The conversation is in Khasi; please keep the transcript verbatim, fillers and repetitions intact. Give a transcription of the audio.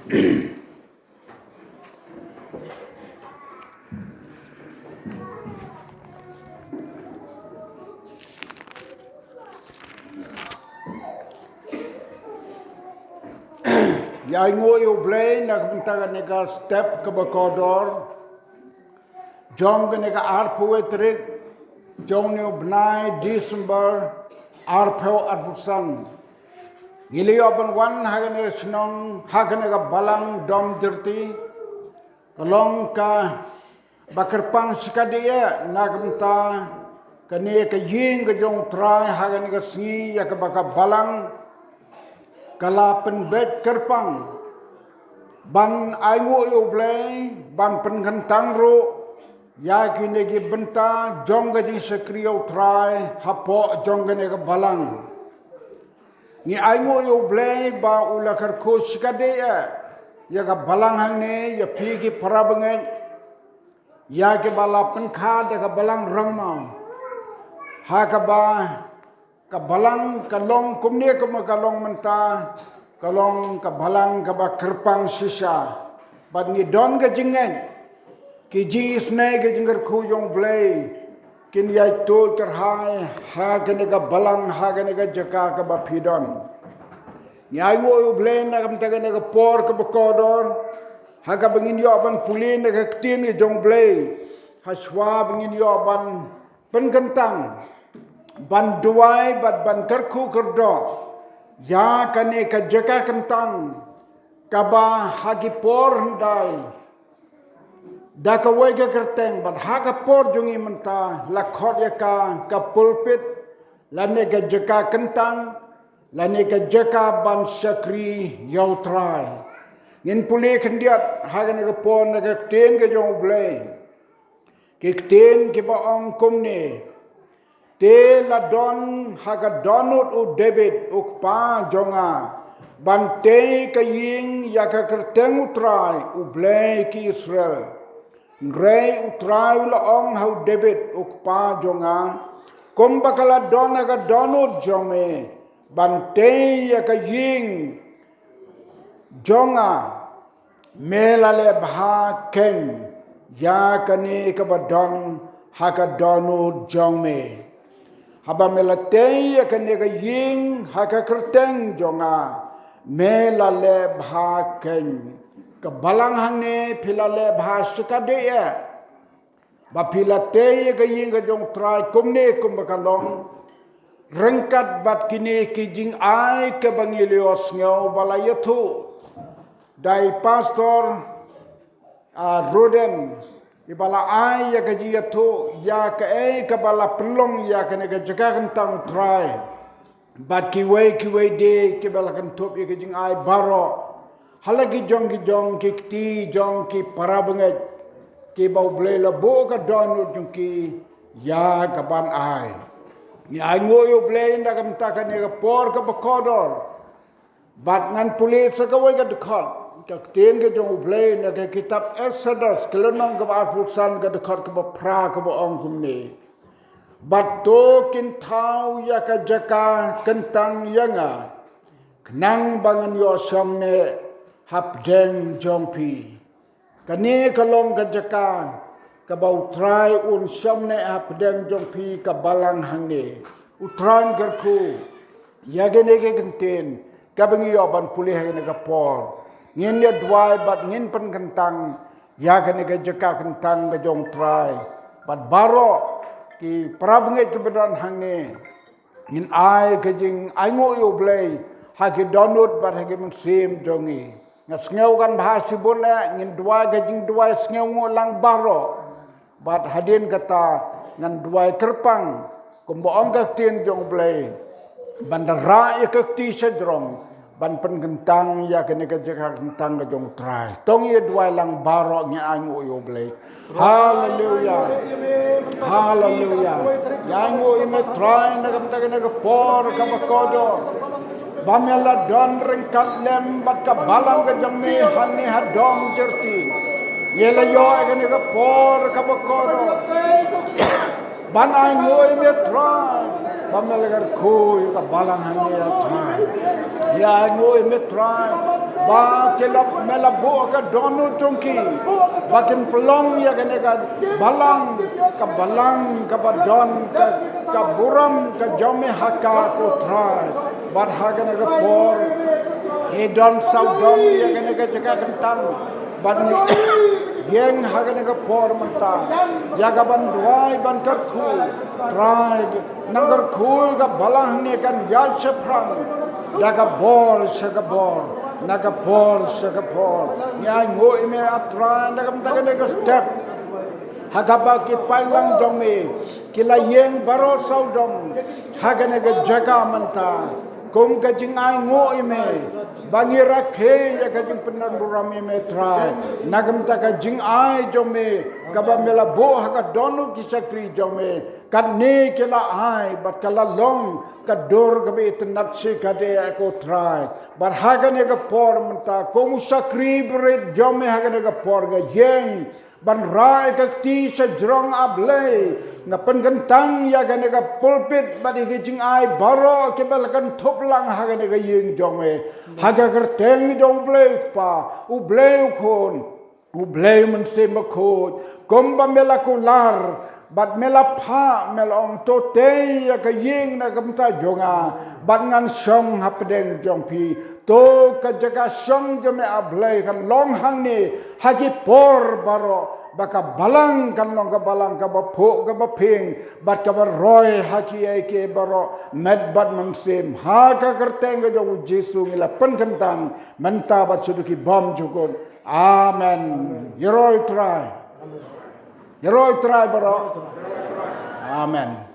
Ïa ainguh ïa U Blei na ka bynta kane ka step kaba kordor jong kane ka arphew tarik jong une u bnai December arphew arphew san. Ngi la ïoh ban wan ha kane ka shnong, ha kane ka balang Dom Jyrti. Ka long kaba kyrpang shikatdei na ka bynta kane ka ïing ka jong U Trai ha kane ka sngi ïa kaba ka balang ka la pynbeit kyrpang ban ainguh ïa U Blei, ban pynkyntang ruh ïa kine ki bynta jong ka jingshakri ïa U Trai hapoh jong kane ka balang. Ngi ainguh ïa U Blei ba u la kyrkhu shikatdei ïa ka balang hangne, ïa phi ki para bangeit, ïa kiba la pynkha da ka balang Rangmaw, ha kaba ka balang ka long kumne kumba ka long mynta, ka long ka balang kaba kyrpang shisha. Bad ngi don ka jingngeit, ki jingisynei, ki jingkyrkhu jong U Blei kin ïai tuid kyrhai ha kane ka balang, ha kane ka jaka kaba phi don. Ngi ainguh ïa U Blei na ka bynta kane ka por kaba kordor, ha kaba ngin ïoh ban pule na ka ktien ka jong U Blei, ha shuwa ba ngin ïoh ban pynkyntang, ban duwai bad ban kyrkhu kyrdoh ïa kane ka jaka kyntang, kaba ha ki por hyndai da kawei ka kyrteng, bad ha ka por jong ngi mynta la khot ïa ka ka pulpit, lane ka jaka kyntang, lane ka jaka ban shakri ïa U Trai. Ngin pule khyndiat ha kane ka por na ka ktien ka jong U Blei. Ki ktien kiba ong kumne: Te la don ha ka dohnud u David u kpa jong nga, ban tei ka ïing ïa ka kyrteng U Trai, U Blei ki Israel. Hynrei U Trai u la ong ha u David u kpa jong nga: Kumba ka la don ha ka dohnud jong me ban tei ïa ka ïing jong nga, me la leh bha keiñ ïa kane kaba don ha ka dohnud jong me. Haba me la tei ïa kane ka ïing ha ka kyrteng jong nga, me la leh bha keiñ. Ka balang hangne, phi la leh bha shikatdei ba phi la tei ïa ka ïing ka jong U Trai kumne kumba ka long, ryngkat bad kine ki jingai kaba ngi la ïohsngew ba la ïathuh da i Pastor, ah, Roden, iba la ai ïa ka jingïathuh ïa kaei kaba la pynlong ïa kane ka jaka kyntang U Trai. Bad kiwei kiwei de kiba la kynthup ïa ki jingai baroh ha la ki jong ki jong ki kti jong ki para bangeit kiba U Blei la buh ka dohnud jong ki ïa ka ban ai. Ngi ainguh ïa U Blei na ka bynta kane ka por kaba kordor. Bad ngan pule sa kawei ka dkhot, ka ktien ka jong U Blei na ka kitab Exodus, ka lynnong kaba arphew san, ka dkhot kaba phra, kaba ong kumne: Bad to kin thaw ïa ka jaka kyntang ïa nga, khnang ba ngan ïoh shong neh hapdeng jong phi. Kane ka long ka jaka kaba U Trai un shong neh hapdeng jong phi, ka balang hangne. U Trai un kyrkhu ïa kine ki kyntien kaba ngi ïoh ban pule ha kane ka por. Ngin ïa duwai bad ngin pynkyntang ïa kane ka jaka kyntang ka jong U Trai. Bad baroh ki para bangeit kiba don hangne, ngin ai ka jingainguh ïa U Blei ha ki dohnud bad ha ki mynsiem jong ngi. Nga sngew kan bha shibun eh, ngin duwai ka jingduwai sngewnguh lang baroh. Bad hadien kata ngan duwai kyrpang kumba ong ka ktien jong U Blei, ban da rah ïa ka kti sha jrong, ban pynkyntang ïa kane ka jaka kyntang ka jong U Trai. To ngin ïa duwai lang baroh, ngin ainguh ïa U Blei. Haleluya. Haleluya. Ïa ainguh ïa me Trai na ka bynta kane ka por kaba kordor, ba me la don ryngkat lem bad ka balang ka jong me hangne ha Dom Jyrti. Ngi la ïoh ïa kane ka por kaba kordor ban ainguh ïa me Trai, ba me la kyrkhu ïa ka balang hangne, Trai. Ïa ngi ïa me Trai, ba ki la, me la buh ka dohnud jong ki, ba kin pynlong ïa kane ka balang, ka balang kaba don ka, ka burom ka jong me ha ka, ko Trai. Bad ha kane ka por ngi don sawdong ïa kane ka jaka kyntang, bad ngi ïeng ha kane ka por mynta ïa ka ban duwai ban kyrkhu, Trai. Nang kyrkhu ka balang hangne kan ïaid shaphrang da ka bor sha ka bor, na ka por sha ka por. Ngi ainguh ïa me, ah Trai, na ka bynta kane ka step, ha kaba ki paidlang jong me ki la ïeng baroh sawdong ha kane ka jaka mynta, kum ka jingainguh ïa me, ba ngi rakhe ïa ka jingpyndonburom ïa me Trai, na ka bynta ka jingai jong me kaba me la buh ha ka dohnud ki shakri jong me. Katne ki la ai bad ka la long ka dur kaba itynnad shikatdei, ko Trai. Bad ha kane ka por mynta, kum u shakri barit jong me ha kane ka por, nga ïeng ban rah ïa ka kti sha jrong, ah Blei. Nga pynkyntang ïa kane ka pulpit bad ïa ki jingai baroh kiba la kynthup lang ha kane ka ïing jong me, ha ka kyrteng jong U Blei U Kpa, U Blei U Khun, U Blei U Mynsiem Bakhuid. Kumba me la kular bad me la phah, me la ong, to tei ïa ka ïing na ka bynta jong nga, bad ngan shong hapdeng jong phi. To ka jaka shong jong me, ah Blei, kan long hangne ha ki por baroh, ba ka balang kan long ka balang kaba phuh kaba phieng, bad kaba roi ha kiei kiei baroh, met bad mynsiem. Ha ka kyrteng ka jong U Jisu ngi la pynkyntang mynta bad shaduh ki bymjukut. Amen. Ïaroh ïa U Trai. Ïaroh ïa U Trai baroh. Amen.